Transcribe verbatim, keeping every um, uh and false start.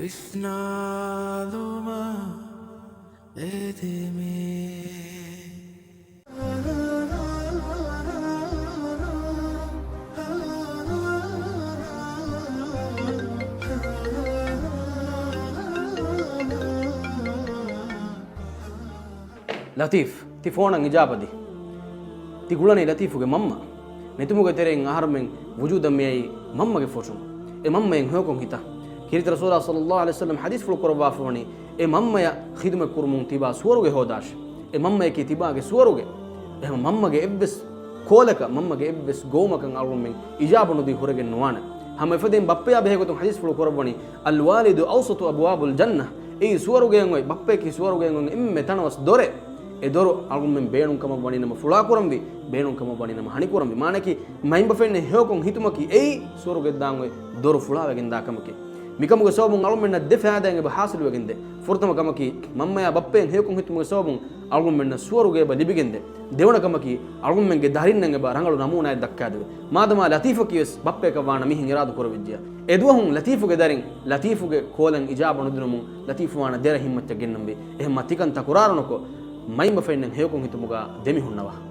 ވިސްނާލުމަށް އެދެމޭ. ލަތީފް، ތި ފޯނަށް އިޖާބަ ދީ. ތި ގުޅަނީ ލަތީފުގެ މަންމަ. ނެތުމުގެ ތެރެއިން އަހަރުމެން ވުޖޫދަށް މިއައީ މަންމަގެ ފޮށުން. އެ މަންމައިން ހެޔޮކޮށް ހިތަށް. ކީރިތި ރަސޫލާ ޞައްލައްލާހު ޢަލައިހި ވަސައްލަމް ޙަދީޘްފުޅު ކުރައްވާފަވަނީ، އެ މަންމަޔަށް ޚިދުމަތް ކުރުމުން ތިބާ ސުވަރުގެ ހޯދާށި. އެ މަންމަޔަކީ ތިބާގެ ސުވަރުގެ. އެހެން މަންމަގެ އެއްވެސް ކޯލަކަށް، މަންމަގެ އެއްވެސް ގޮވުމަކަށް އަޅުގަނޑުމެން އިޖާބަ ނުދީ ހުރެގެން ނުވާނެ. ހަމަ އެފަދައިން ބައްޕަޔާ ބެހޭގޮތުން ޙަދީޘްފުޅު ކުރައްވަނީ، "الوالد أوسط أبواب الجنة." އެއީ ސުވަރުގެއަށް އޮތް، ބައްޕަޔަކީ ސުވަރުގެއަށް އޮތް އެންމެ ތަނަވަސް ދޮރެއް. އެ ދޮރު އަޅުގަނޑުމެން ބޭނުންކަމަށް ވަނީ ނަމަ ފުޅާކުރަންވީ، ބޭނުންކަމަށް ވަނީ ނަމަ ހަނިކުރަންވީ. މާނައަކީ، މައިންބަފައިންނަށް ހެޔޮކޮށް ހިތުމަކީ އެއީ ސުވަރުގެއަށް ދާން އޮތް ދޮރު ފުޅާވެގެން ދާ ކަމެކޭ. މިކަމުގެ ސަބަބުން އަޅުގަނޑުމެންނަށް ދެ ފައިދާއެއް އެބަ ޙާޞިލުވެގެންދޭ. ފުރަތަމަ ކަމަކީ، މަންމަޔާ ބައްޕައިން ހެޔޮކޮށް ހިތުމުގެ ސަބަބުން އަޅުގަނޑުމެންނަށް ސުވަރުގެ އެބަ ލިބިގެންދޭ. ދެވަނަ ކަމަކީ، އަޅުގަނޑުމެންގެ ދަރިންނަށް އެބަ ރަނގަޅު ނަމޫނާއެއް ދައްކާދެވޭ. މާދަމާ ލަތީފަކީވެސް ބައްޕަޔަކަށް ވާނަ މީހެއް އިރާދަ ކުރެވިއްޖެޔާ، އެދުވަހުން ލަތީފުގެ ދަރިން ލަތީފުގެ ކޯލަށް އިޖާބަ ނުދިނުމުން ލަތީފު ވާނަ ދެރަ ހިތްމައްޗަށް ގެންނަންވީ. އެހެންމަ ތިކަން ތަކުރާރު ނުކޮށް، މައިންބަފައިންނަށް ހެޔޮކޮށް ހިތުމުގަ ދެމިހުންނަވާ.